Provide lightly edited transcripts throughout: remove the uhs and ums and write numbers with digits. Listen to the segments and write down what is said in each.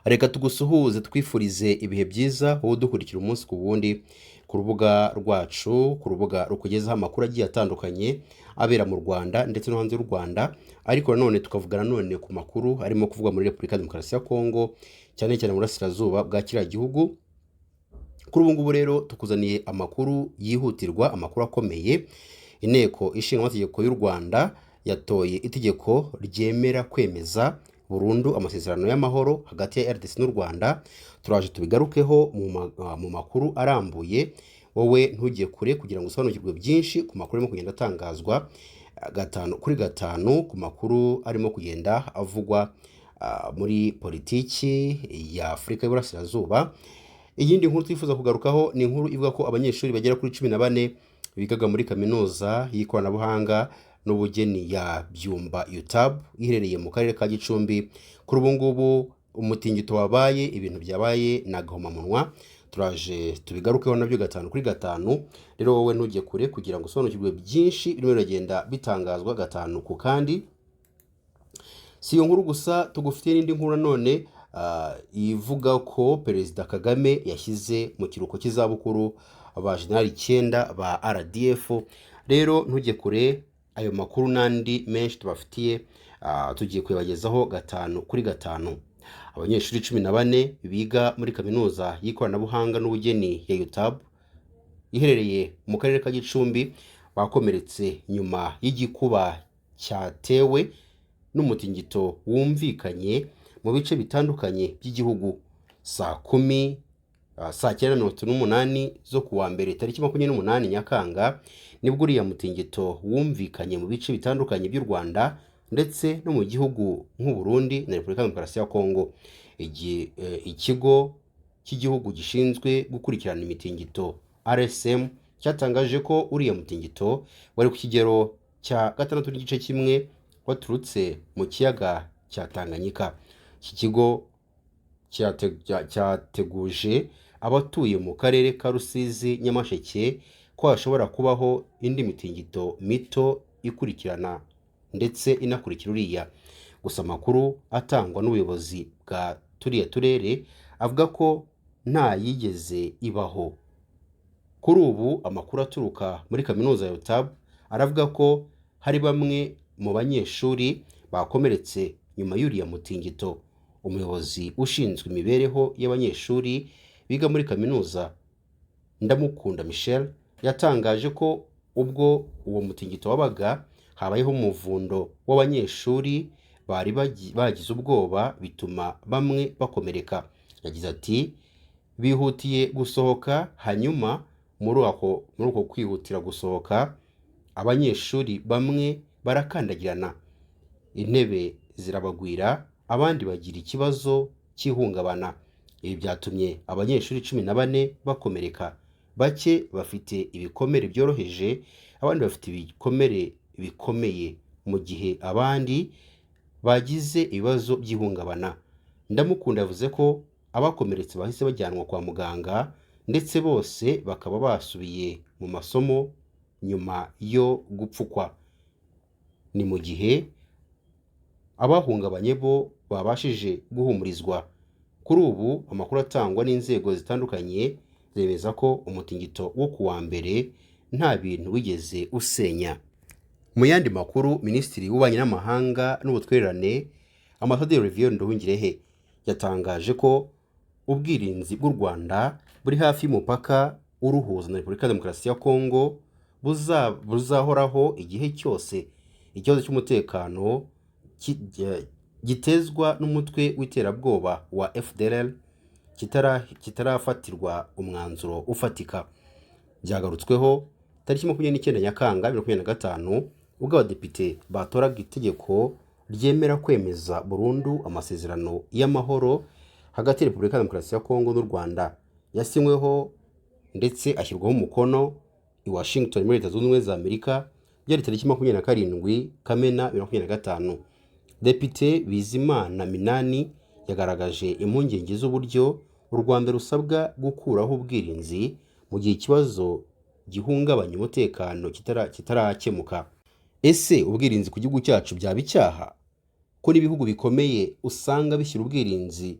Reka tugusuhuze, twifurize ibihe byiza, wowe udukurikira umunsi ku wundi ku rubuga rwacu, ku rubuga rukugezaho amakuru agiye atandukanye abera mu Rwanda ndetse no hanze y'u Rwanda. Ariko nanone tukavuga nanone ku makuru arimo kuvugwa muri Repubulika ya Demokarasi ya Kongo, cyane cyane mu burasirazuba bwa kiriya gihugu. Kuri ubu ngubu rero tukuzaniye amakuru yihutirwa, amakuru akomeye. Inteko Ishinga Amategeko y'u Rwanda yatoye itegeko ryemera kwemeza burundu amasezerano y'amahoro hagati ya RDC n'u Rwanda. Turaje tubigarukeho mu makuru arambuye. Wowe ntujye kure kugira ngo usobanukirwe byinshi ku makuru arimo kugenda atangazwa gatanu kuri gatanu, ku makuru arimo kugenda avugwa muri politiki ya Afurika y'Iburasirazuba. Iyindi nkuru twifuza kugarukaho ni inkuru ivuga ko abanyeshuri bagera kuri 14 bigaga muri Kaminuza y'Ikoranabuhanga n'Ubugeni ya Byumba, UTAB, iherereye mu karere ka Gicumbi, kuri ubu ngubu umutingito wabaye, ibintu byabaye ni agahomamunwa. Turaje tubigarukeho nabyo gatanu kuri gatanu. Rero wowe ntujye kure kugira ngo usobanukirwe byinshi birimo biragenda bitangazwa gatanu ku kandi. Si iyo nkuru gusa, tugufitiye n'indi nkuru nanone ivuga ko Perezida Kagame yashyize mu kiruhuko cy'izabukuru ba jenerali icyenda ba RDF. Rero ntujye kure, ayo makuru n'andi menshi tubafitiye tugiye kuyabagezaho gatanu kuri gatanu. Abanyeshuri 14 biga muri Kaminuza y'Ikoranabuhanga n'Ubugeni ya UTAB iherereye mu karere ka Gicumbi bakomeretse nyuma y'igikuba cyatewe n'umutingito wumvikanye mu bice bitandukanye by'igihugu saa 10, saa 9:38 zo ku wa mbere tariki 28 Nyakanga. Nibwo uriya mutingito wumvikanye mu bice bitandukanye by'u Rwanda ndetse no mu gihugu nk'u Burundi na Repubulika ya Demokarasi ya Kongo. Ikigo cy'igihugu gishinzwe gukurikirana imitingito, RSM, cyatangaje ko uriya mutingito wari ku kigero cya 6.1, waturutse mu kiyaga cya Tanganyika. Iki kigo cyateguje abatuye mu karere ka Rusizi, Nyamasheke ko hashobora kubaho indi mitingito mito ikurikirana ndetse inakurikira uriya. Gusa amakuru atangwa n'ubuyobozi bwa turiya turere avuga ko nta yigeze ibaho. Kuri ubu amakuru aturuka muri Kaminuza ya UTAB aravuga ko hari bamwe mu banyeshuri bakomeretse nyuma y'uriya mutingito. Umuyobozi ushinzwe imibereho y'abanyeshuri biga muri kaminuza, Ndamukunda Michel, yatangaje ko ubwo uwo mutingito wabaga habayeho umuvundo w'abanyeshuri bari bagize ubwoba, bituma bamwe bakomereka. Yagize ati: "Bihutiye gusohoka, hanyuma muri uko kwihutira gusohoka abanyeshuri bamwe barakandagirana, intebe zirabagwira, abandi bagira ikibazo cy'ihungabana. Ibi byatumye abanyeshuri 14 bakomereka. Bake bafite ibikomere byoroheje, abandi bafite ibikomere bikomeye, mu gihe abandi bagize ibibazo by'ihungabana." Ndamukunda yavuze ko abakomeretse bahise bajyanwa kwa muganga, ndetse bose bakaba basubiye mu masomo nyuma yo gupfukwa. Ni mu gihe abahungabanye bo babashije guhumurizwa. Kuri ubu amakuru atangwa n'inzego zitandukanye zemeza ko umutingito wo ku wa mbere nta bintu wigeze usenya. Mu yandi makuru, Minisitiri w'Ububanyi n'Amahanga n'Ubutwererane, Ambasaderi Olivier Nduhungirehe, yatangaje ko ubwirinzi bw'u Rwanda buri hafi y'umupaka uruhuza na Repubulika ya Demokarasi ya Kongo buzahoraho igihe cyose ikibazo cy'umutekano gitezwa n'umutwe w'iterabwoba wa FDLR kitarafatirwa umwanzuro ufatika. Byagarutsweho tariki 29 Nyakanga 2025, ubwo abadepite batoraga itegeko ryemera kwemeza burundu amasezerano y'amahoro hagati ya Repubulika ya Demokarasi ya Kongo n'u Rwanda, yasinyweho ndetse ashyirwaho umukono i Washington muri Leta Zunze Ubumwe za Amerika, byari tariki 27 Kamena 2025. Depite Bizimana Minani yagaragaje impungenge z'uburyo u Rwanda rusabwa gukuraho ubwirinzi mu gihe ikibazo gihungabanya umutekano kitarakemuka. Ese ubwirinzi ku gihugu cyacu byaba icyaha, ko n'ibihugu bikomeye usanga bishyira ubwirinzi?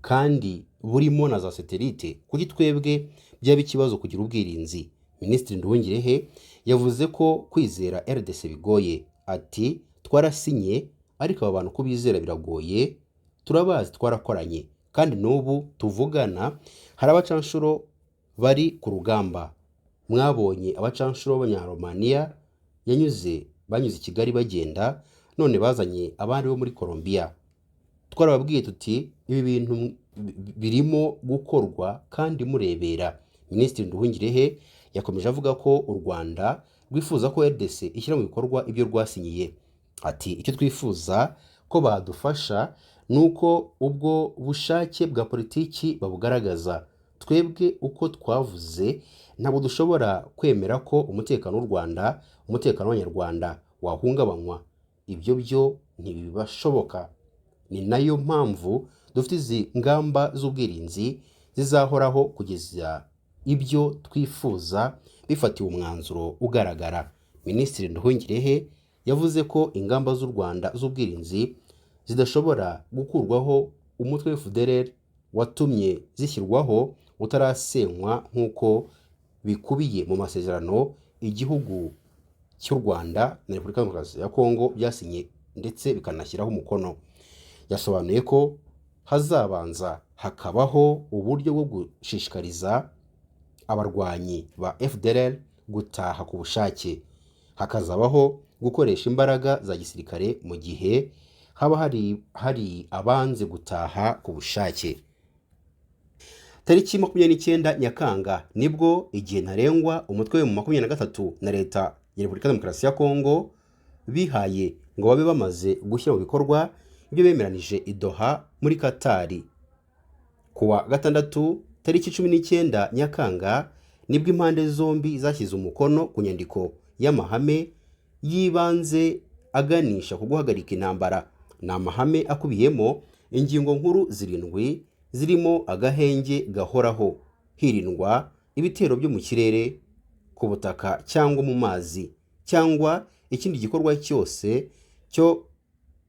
Kandi burimo na za satelite, kuki twebwe byaba ikibazo kugira ubwirinzi? Minisitiri Nduhungirehe yavuze ko kwizera RDC bigoye. Ati twarasinye, ariko aba bantu kubizera biragoye, turabazi, twarakoranye, kandi n'ubu tuvugana hari abacanshuro bari ku rugamba. Mwabonye abacanshuro b'Abanyaromaniya yanyuze banyuze i Kigali bagenda, none bazanye abandi bo muri Colombia. Twarababwiye tuti ibi bintu birimo gukorwa kandi murebera. Minisitiri Nduhungirehe yakomeje avuga ko u Rwanda rwifuza ko RDC ishyira mu bikorwa ibyo rwasinyiye. Ati icyo twifuza ko badufasha ni uko ubwo bushake bwa politiki babugaragaza. Twebwe uko twavuze, ntabwo dushobora kwemera ko umutekano w'u Rwanda, umutekano w'Abanyarwanda wahungabanywa. Ibyo byo ntibibashoboka. Ni nayo mpamvu dufite izi ngamba z'ubwirinzi zizahoraho kugeza ibyo twifuza bifatiwe umwanzuro ugaragara. Minisitiri Nduhungirehe yavuze ko ingamba z'u Rwanda z'ubwirinzi zidashobora gukurwaho umutwe wa FDLR watumye zishyirwaho utarasenywa, nk'uko bikubiye mu masezerano igihugu cy'u Rwanda na Repubulika Demokarasi ya Kongo byasinye ndetse bikanashyiraho umukono. Yasobanuye ko hazabanza hakabaho uburyo bwo gushishikariza abarwanyi ba FDLR gutaha ku bushake, hakazabaho gukoresha imbaraga za gisirikare mu gihe haba hari abanze gutaha ku bushake. Tariki 29 Nyakanga nibwo igihe ntarengwa umutwe wa 23 na Leta ya Repubulika Demokarasi ya Kongo bihaye ngo babe bamaze gushyira mu bikorwa ibyo bemeranije i Doha muri Katari. Kuwa gatandatu tariki 19 Nyakanga nibwo impande zombi zashyize umukono ku nyandiko y'amahame y'ibanze aganisha ku guhagarika intambara. Ni amahame akubiyemo ingingo nkuru zirindwi zirimo agahenge gahoraho, hirindwa ibitero byo mu kirere, ku butaka cyangwa mu mazi, cyangwa ikindi gikorwa cyose cyo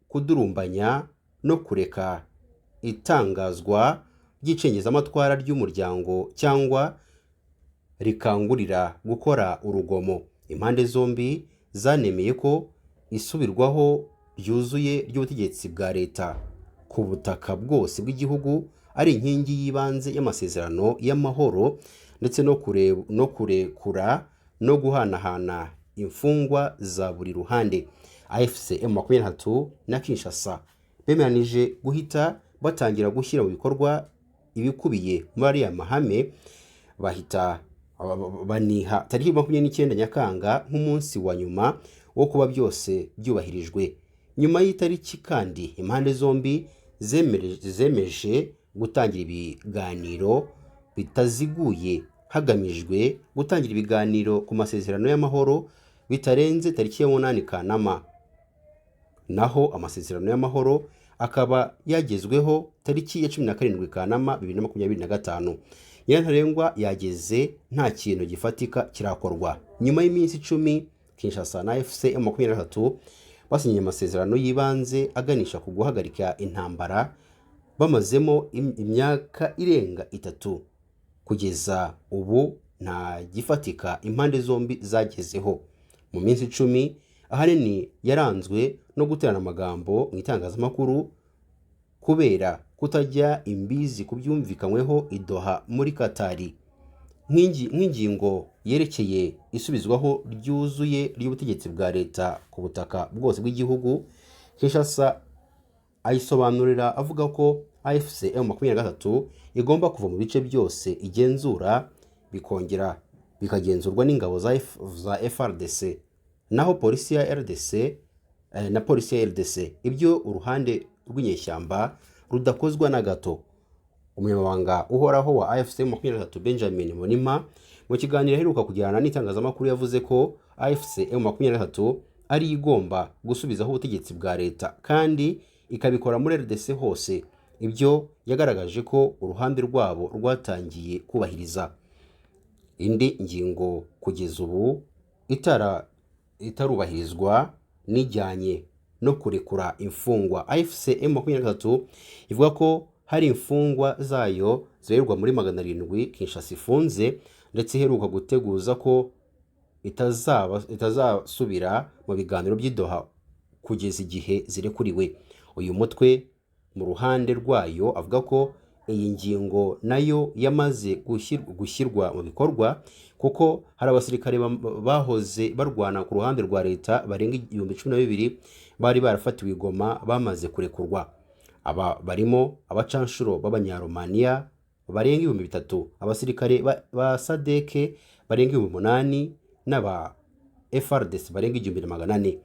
kudurumbanya, no kureka itangazwa ry'icengezamatwara ry'umuryango cyangwa rikangurira gukora urugomo. Impande zombi zanemeye ko isubirwaho ryuzuye ry'ubutegetsi bwa leta ku butaka bwose bw'igihugu ari inkingi y'ibanze y'amasezerano y'amahoro, ndetse no kurekura no guhanahana imfungwa za buri ruhande. AFC M23 na Kinshasa bemeranije guhita batangira gushyira mu bikorwa ibikubiye muri ariya mahame, bahita baniha tariki 29 Nyakanga nk'umunsi wa nyuma wo kuba byose byubahirijwe. Nyuma y'itariki kandi impande zombi zemeje gutangira ibiganiro bitaziguye, hagamijwe gutangira ibiganiro ku masezerano y'amahoro bitarenze tariki ya 8 Kanama. Naho amasezerano y'amahoro akaba yagezweho tariki ya 17 Kanama 2025. Nyirantarengwa yageze nta kintu gifatika kirakorwa. Nyuma y'iminsi 10 Kinshasa na AFC M23 basinye amasezerano y'ibanze aganisha ku guhagarika intambara bamazemo imyaka irenga 3. Kugeza ubu nta gifatika impande zombi zagezeho. Mu minsi 10 ahanini yaranzwe no guterana amagambo mu itangazamakuru kubera kutajya imbizi ku byumvikanyweho i Doha muri Katari. Nk'ingingo yerekeye isubizwaho ryuzuye ry'ubutegetsi bwa leta ku butaka bwose bw'igihugu, Kinshasa ayisobanurira avuga ko AFC M23 igomba kuva mu bice byose igenzura, bikongera bikagenzurwa n'ingabo za FARDC, naho polisi ya RDC na polisi ya RDC, ibyo uruhande rw'inyeshyamba rudakozwa na gato. Umunyamabanga uhoraho wa AFC M23 Benjamin Monima, mu kiganiro aheruka kugirana n'itangazamakuru, yavuze ko AFC M23 ari igomba gusubizaho ubutegetsi bwa leta kandi ikabikora muri RDC hose, ibyo yagaragaje ko uruhande rwabo rwatangiye kubahiriza. Indi ngingo kugeza ubu itarubahirizwa nijyanye no kurekura imfungwa. AFC M23 ivuga ko hari imfungwa zayo zibarirwa muri 700 Kinshasa ifunze, ndetse iheruka guteguza ko itazasubira mu biganiro by'i Doha kugeza igihe zirekuriwe. Uyu mutwe mu ruhande rwayo avuga ko iyi ngingo nayo yamaze gushyirwa mu bikorwa, kuko hari abasirikare bahoze barwana ku ruhande rwa leta barenga 12,000 bari barafatiwe i Goma bamaze kurekurwa. Aba barimo abacanshuro b'Abanyaromaniya barenga 3000, abasirikare ba SADC barenga 8000 n'aba FARDC barenga 1400.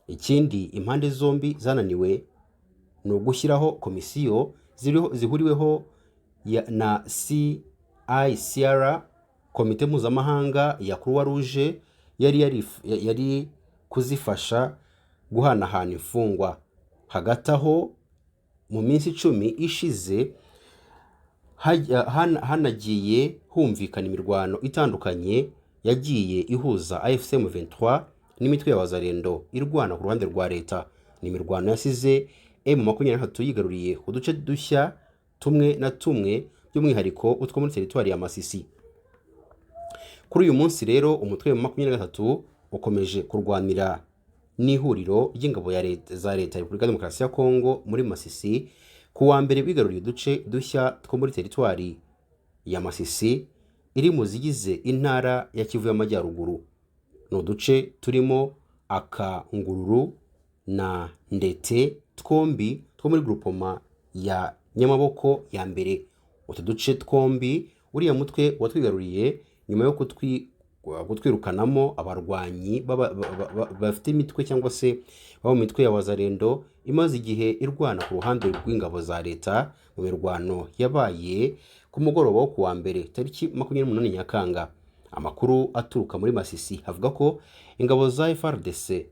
Ikindi impande zombi zananiwe ni ugushyiraho komisiyo zihuriweho na CICR, komite mpuzamahanga ya Croix Rouge yari kuzifasha guhanahana imfungwa. Hagati aho mu minsi 10 ishize hanagiye humvikana imirwano itandukanye yagiye ihuza AFC M23 n'imitwe ya Wazalendo irwana ku ruhande rwa leta. Ni imirwano yasize M23 yigaruriye uduce dushya tumwe na tumwe, by'umwihariko utwo muri teritwari ya Masisi. Kuri uyu munsi rero umutwe wa 23 ukomeje kurwanira n'ihuriro ry'ingabo za leta ya Repubulika ya Demokarasi ya Kongo muri Masisi. Ku wa mbere bigaruriye uduce dushya two muri teritwari ya Masisi iri mu zigize intara ya Kivu y'Amajyaruguru. Ni uduce turimo Akangururu na Ndete, twombi two muri grupoma ya Nyamaboko ya mbere. Utu duce twombi uriya mutwe watwigaruriye nyuma yo kutwirukanamo abarwanyi bafite imitwe cyangwa se baba mu mitwe ya Wazalendo imaze igihe irwana ku ruhande rw'ingabo za leta mu mirwano yabaye ku mugoroba wo kuwa mbere tariki 28 Nyakanga. Amakuru aturuka muri Masisi avuga ko ingabo za FARDC,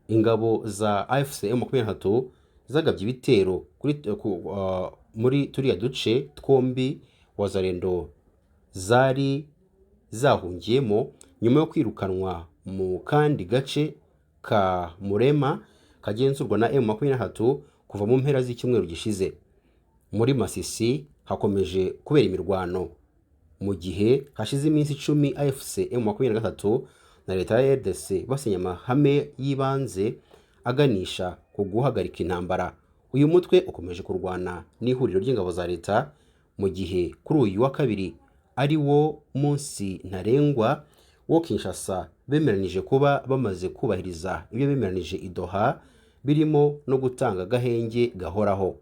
ingabo za AFC M23 zagabye ibitero muri turiya duce twombi Wazalendo zari zahungiyemo nyuma yo kwirukanwa mu kandi gace ka Murema kagenzurwa na M23 kuva mu mpera z'icyumweru gishize. Muri Masisi hakomeje kubera imirwano mu gihe hashize iminsi 10 AFC M23 na leta ya RDC basinya amahame y'ibanze aganisha ku guhagarika intambara. Uyu mutwe ukomeje kurwana n'ihuriro ry'ingabo za leta mu gihe kuri uyu wa kabiri ari wo munsi ntarengwa wo Kinshasa bemeranije kuba bamaze kubahiriza ibyo bemeranije i Doha, birimo no gutanga agahenge gahoraho.